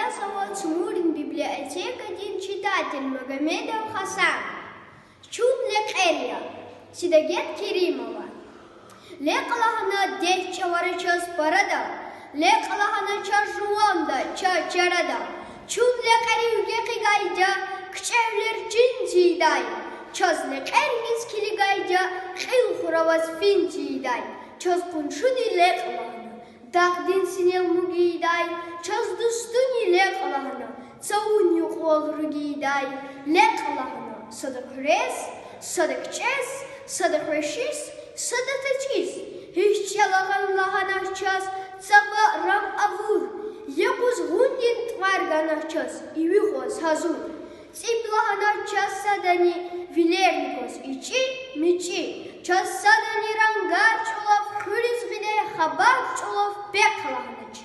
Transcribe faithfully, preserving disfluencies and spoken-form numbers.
Чаз ава Цумурин библиотекадин читатель Магомедов Хасан. Чун лекьер я. Сидагет Керимова. Лекь лагьана дегь чӀавара чаз парада, лекь лагьана чаз жуванда, чаз чарада. Чун лекьерив гекъигайда, кичӀевилер чин тийидай. Чаз лекьер хьиз килигайда, кьил хураваз фин тийидай. Чаз къуншуди лекь лагьана, дагъдин синел муг ийидай. Чаз дустуни лекь лагьана, цавун юкьвал руг ийидай. Лекь лагьана сада хъуьрез, сада кичӀез, сада хвешиз, сада течӀиз. Гьич чӀала гъан лагьанач чаз, цава рам авур, я къузгъундин тӀвар ганач чаз, иви гъваз гьазур. ЦӀиб лагьанач чаз садани, вилерни гваз ичӀи, мичӀи. Чаз садани рангар чӀулав, хуьруьз гъидай хабар чӀулав пехъ лагьанач.